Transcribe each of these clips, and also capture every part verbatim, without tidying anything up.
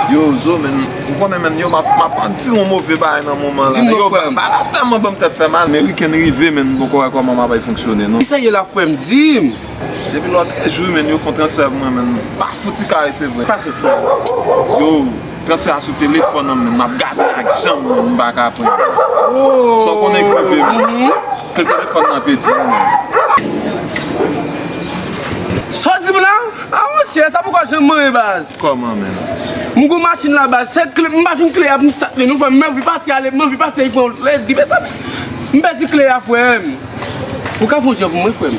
Yo, Zo, men, ou konnen, men, yo, m ap, m ap anti yon move bagay nan moman la. Di m non, yo, frè m. Bagay la tèlman ban m tèt fè mal, men wikenn rive, men, m poko wè kòman m ap fonksyone, non. Kisa ye la, frè m? Di m. Depi lòt jou, men, yo fè yon transfè pou mwen, men, m pa fouti kare, se vre. Pase, frè m. Yo, transfè a sou telefòn nan, men, m ap gade ak janm, men, m pa ka pran. Oh. Sa w konnen k rive, men. Mhm. Ke telefòn nan pèdi, men. Sa w di m la? Ah, monchè, sa poko janm manyen, baz. Kòman, men? M gon machin la, baz. Se kle, m pa jwenn kle a pou m stat li, non, frè m. M anvi pati ale, m anvi pati ale pran lòt kle, mezanmi. M pèdi kle a, frè m. Ou ka fè yon jan pou mwen, frè m?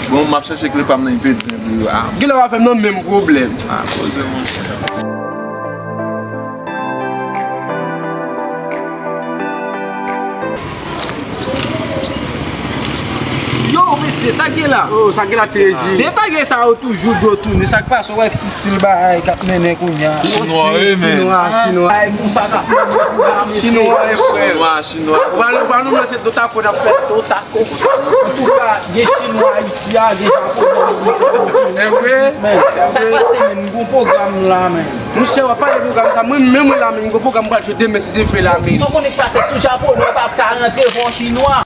Bon, m ap chèche kle pa m nan, m pèdi, men, pou yo. Ah. Genlè w ap fè m nan menm pwoblèm. Ah, poze, monchè. Yo, mesye, sa k gen la? Oh, sa k gen la, T J? Devage sa yo toujou do tounen. Sa k pase, w wè ti sil bagay k ap mennen kounye a? Chinwa, wi, men. Chinwa, chinwa. Ay, moun sa k ap mennen kounye a, mesye. Chinwa, wi, frè. Chinwa, chinwa. Ou pa, ou pa nou lanse do tako, n ap fè do tako. Antouka, gen chinwa isi a, gen japonè. E vre? Men, sa k pase, men, m gon pwogram la, men. Monchè, w ap pale pwogram sa, mwen menm mwen la, men, m gon pwogram m pral jwe demen, si Dye vle, la, men. Sa w konnen k pase sou japonè, w p ap ka rantre fò chinwa.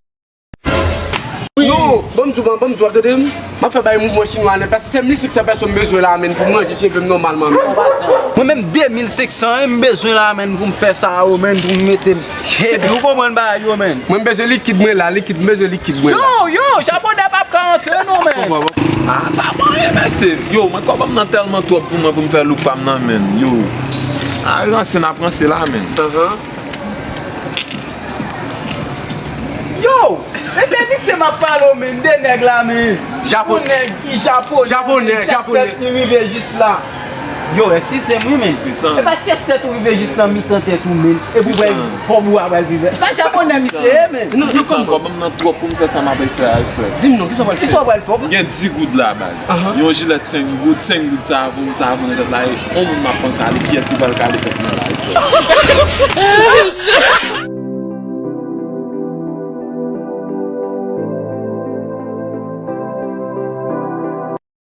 Non, ban m di w, ban m di w, ap tande m? M ap fè bay mouvman chinwa nèt, paske se mil senk san pèsòn m bezwen la, men, pou m ranje cheve m nòmalman, men. Mwen menm, de mil senk san, m bezwen la, men, pou m fè sa yo, men, pou m mete m. Epi, ou konprann bagay yo, men. Mwen, m bezwen likid mwen la, likid, m bezwen likid mwen la. Yo, yo, japonè p ap ka antre, non, men. Bon, bon, bon. Ah, sa pa anyen, mesye. Yo, mwen, kòb m nan tèlman twòp pou mwen, pou m fè look pa m nan, men. Yo. Ah, ranse, n ap ranse la, men. Ahan. Yo! E de misye m ap pale w, men, de nèg la, men. Japo-, yon nèg ki japonè, japonè, japonè. Kèsèt li rive jis la. Yo, e si se mwen, men. Desann. E pa kèsèt ou rive jis nan mitan tèt ou, men. E pou wè kòb ou a pral rive. E pa japonè misye ye, men. Non, non, kòman? Kòb m nan twòp pou m fè sa m ap fè a, frè. Di m non, kisa w pral fè? Kisa w pral fè? M gen dis goud la, baz. Ahan. Yon jilèt senk goud, senk goud sa a vann, sa a vann nan tèt la, e yon moun m ap panse ale, kiyès ki pral kale tèt mwen la, frè?